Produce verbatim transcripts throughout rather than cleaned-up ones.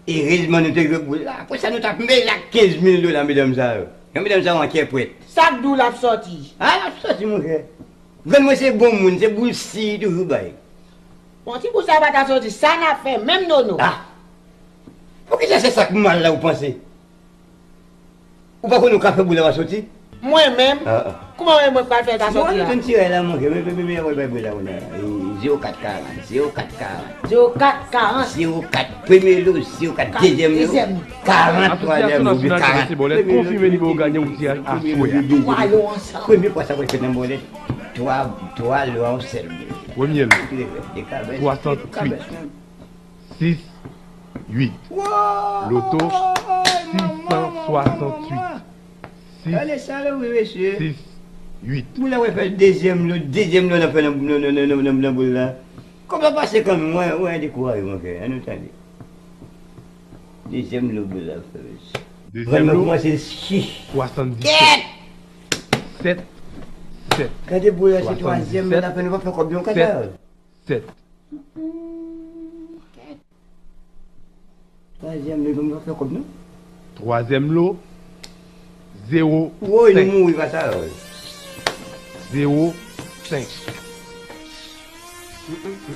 Erezman nou te jwe boul la. Apre sa, nou t ap mele ak kenz mil dola medam sa yo. Jan medam sa yo an kèpwèt. Sa k di w l ap sòti? A, l ap sòti, monchè. Grann mwen se bon moun, se boul si li toujou bay. Bon, ti boul sa pa ta sòti, sa n ap fè menm, Nono? A! Poukisa se sa k mal la ou panse? Ou pa konnen ou ka fè boul la pa soti? Mwen menm? Ah, ah. Kouman mwen, mwen pral fè l pa soti a? Bon, nou jwenn ti ray la, monchè. Men, men, men, men, men, men, men, men, men, zewo kat karant, zewo kat karant. Zewo kat karant. Zewo kat, premye lo, zewo kat, dezyèm lo, karant, twazyèm lo, karant. Asosyasyon Nasyonal Kretyen Bòlèt konfime nimewo gayan yon tiraj aswè a. Premye lo, dezyèm lo. Premye fwa sa pral fèt nan Bòlèt. Twa, twa lo a yon sèl moun. Premye lo, swasanntuit. Sis uit. Loto, sis san swasanntuit. Sis, sis uit. Moun la wè fè dezyèm lo, dezyèm lo nan fè nan, nan, nan, nan, nan, nan boul la. Kòb la pase kanmenm, mwen, mwen dekouraje, monchè. Ann nou tande. Dezyèm lo boul la fè, mesye. Dezyèm lo, kòmanse chich. Swasanndisèt. Kèt! Sèt, sèt. Gade boul la, se twazyèm lo n ap fè, nou pa fè kòb non, Kasa. Sèt. Twazyèm lo, nou pa fè kòb non. Twazyèm lo, zewo senk. Woy, nou mouri, Kasa. Zewo senk.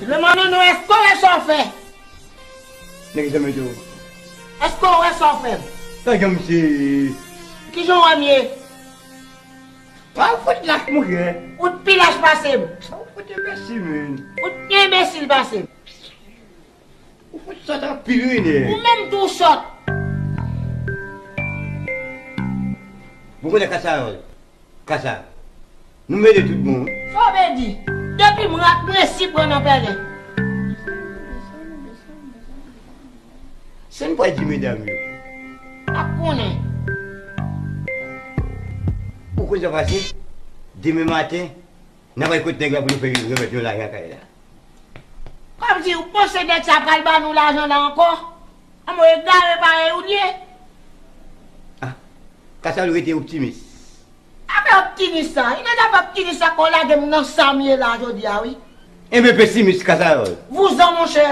Leman Nono, èske w wè sa w fè? Nèg sa mete w. Èske w wè sa w fè m? Sa janm se. Kijan w wè m ye? Pa fout lach, monchè. Ou t pi lach pase m. Sa w fout enbesil, menn. Ou t pi enbesil pase m. Ou fout sòt anpil, wi, nèg. Ou menm tou w sòt. Bon, konnen Kasa, Kasa. Nou mele tout bon, wi. Sa w vle di? Depi m rat, mwen si pran nan pèlen. Sa n pral di medam yo? N ap konnen. Ou konn sa pase? Demen maten, n ap al kot nèg la pou nou fè remèt nou lajan kay la. Kòmsi ou panse nèg sa pral ban nou lajan la ankò? Anmwe egare parèy ou l ye. Ah, Kasa, ou rete optimis. Afè optimis sa, e nan zafè optimis sa ke w lage m nan sa m ye la jodi a, wi. Enben pesimis, Kasa. Vouzan, monchè.